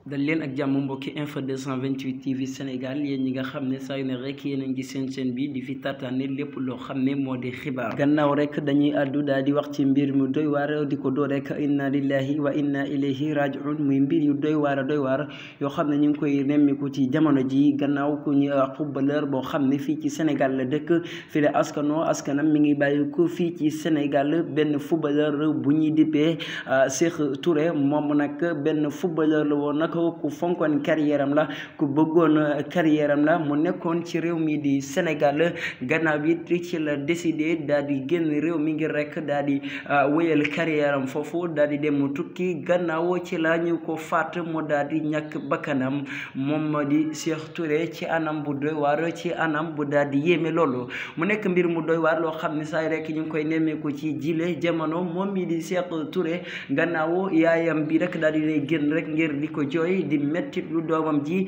dal leen ak jàmm mbokki info 228 TV Sénégal yéen ñi nga xam ne saa yu ne rek yéen a ngi seen chaîne bi di fi tartaane lépp loo xam ne moo di xibaar gannaaw rek dañuy àddu daal di wax ci mbir mu doy waar di ko doo rek inna lillahi wa inna ilayhi rajiun muy mbir yu doy waar yoo xam ne ñu ngi koy nemmiku ci jamono ji gannaaw ku ñu footballeur boo xam ne fii ci Sénégal la dëkk fi la askanam mi ngi bàyyi ko fii ci Sénégal benn footballeur bu ñuy dippee Cheikh Touré moom nag benn footballeur la woon nag ku fonkoon carrière am la ku bëggoon carrière am la mu nekkoon ci réew mi di Sénégal gannaaw bi ci la décidé daal di génn réew mi ngir rek daal di wéyal carrière am foofu daal di dem tukki gannaaw ci la ñu ko faat mu daal di ñàkk bakkanam moom di Cheikh Touré ci anam bu doy waar ci anam bu daal di yéeme loolu mu nekk mbir mu doy waar loo xam ne saa rek ñu ngi koy nemmeeku ci jile jamono moom mi di Cheikh Touré gannaaw yaayam bi rek daal di lay génn rek ngir di ko jooy di mettit lu doomam ji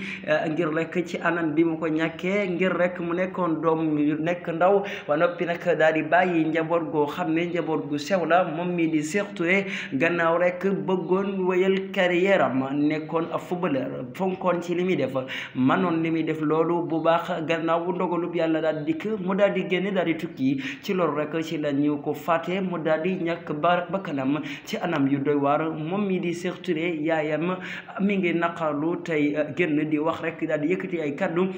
ngir rek ci anam bi mu ko ñàkkee ngir rek mu nekkoon doom yu nekk ndaw wa noppi nag daal di bàyyi njaboot goo xam ne njaboot gu sew la moom mii di Cheikh Touré gannaaw rek bëggoon wéyal carrière am nekkoon ab footballeur fonkoon ci li muy def manoon li muy def loolu bu baax gannaaw bu ndogalub yàlla daal di dikk mu daal di génne daal di tukki ci loolu rek ci la ñu ko fàtte mu daal di ñàkk bakkanam ci anam yu doy waar moom mii di Cheikh Touré yaayam mi ngi naqarlu tey génn di wax rek daal di yëkkati ay kaddu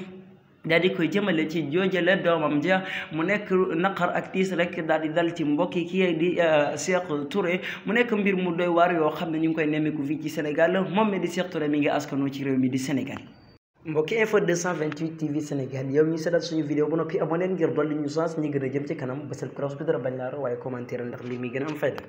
daal di koy jëmale ci joojale doomam ja mu nekk naqar ak tiis rek daal di dal ci mbokki kii di Cheikh Touré mu nekk mbir mu doy waar yoo xam ne ñu ngi koy nemmeeku fii ci Sénégal moom mi di Cheikh Touré mi ngi askanoo ci réew mi di Sénégal. mbokki info 228 TV Sénégal yow ñu seetal suñu vidéo ba noppi abonné ngir dolli ñu chance ñi gën a jëm ci kanam bësal cloche bi dara bañ laa waaye commentaire ndax lii mi gën a am fayda